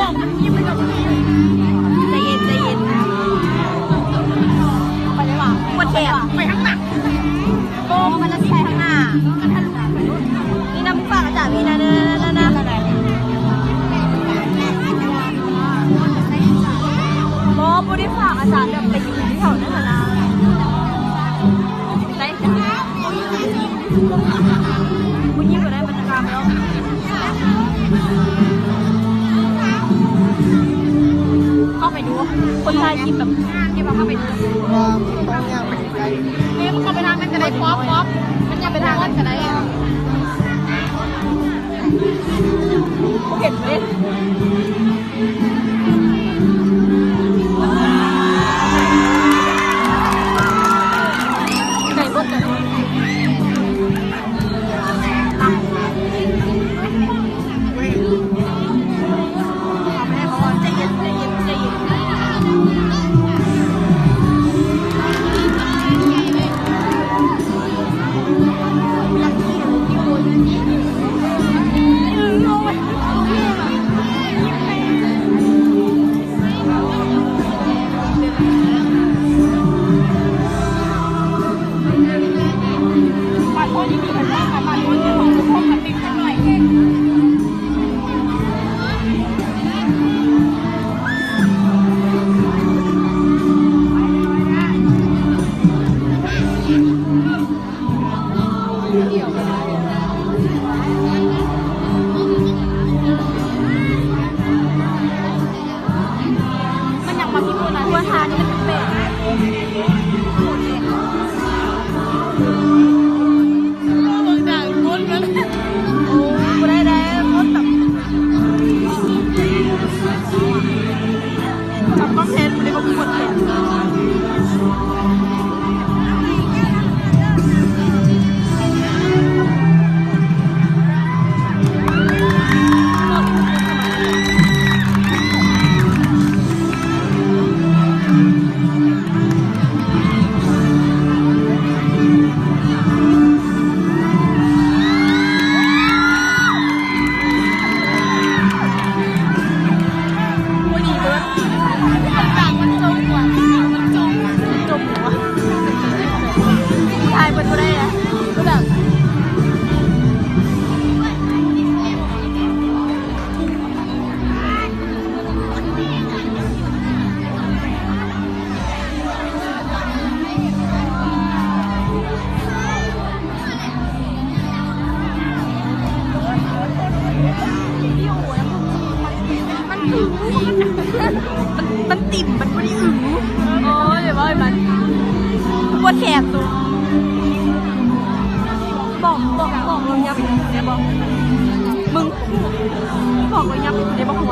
ໃຈເຢັນ ໃຈເຢັນ ໄປໄດ້ຫວາ? ປວດແຂນ ໄປທາງຫຼັງ ບໍ່ ມັນຈະໄປທາງໜ້າ ນີ້ນະ ມຶງຝາກອາຈານນີ້ນະ ນະ ນະ ນະ ບໍ່ ບໍ່ໄດ້ຝາກອາຈານ ແບບໄປຢູ່ແຖວນັ້ນນະ ໄດ້ ຜູ້ຍິງກໍໄດ້ບັນຍາກາດແລ້ວ ເຂົ້າໄປດູ ຄົນຖ່າຍຄລິບແບບ ເກັບເອົາເຂົ້າໄປດູ ວ່າມັນຕ້ອງຍ່າງໄປໃກ້ໆ ເອີ ມັນເຂົ້າໄປທາງນັ້ນກໍໄດ້ ປັອບ ປັອບ ມັນຢ່າໄປທາງນັ້ນກໍໄດ້ ບໍ່ເຫັນເດ້. ໄກ່ບົດກັນ ໃຈເຢັນ ໃຈເຢັນ ໃຈເຢັນ. ມັນຍັງມາທີ່ໂບນະ ຕົວທານີ້ມັນແປກໆ ເບິ່ງຈາກຄົນມັນ ໂອ້ ບໍ່ໄດ້ແລ້ວ ຄົນແບບ ກັບກ້ອງແທນບໍ່ໄດ້ ບໍ່ມີຄົນແທນ. ບໍ່ດີເບີດ ມັນຈົມວ່າ ມັນຈົມ ມັນຈົມວ່າ ຖ່າຍເບິດບໍ່ໄດ້ອະ ຄືແບບ ມັນ ມັນ ມັນຕິ່ມ ມັນບໍ່ໄດ້ອຶງ ໂອ້ຍ ຢ່າເວົ້າໃຫ້ມັນ ປວດແຂນໂຕ ບອກ ບອກ ບອກລາວຢ່າໄປໄດ້ບໍ່ ມຶງ ບອກລາວຢ່າໄປໄດ້ບໍ່ ຫົວ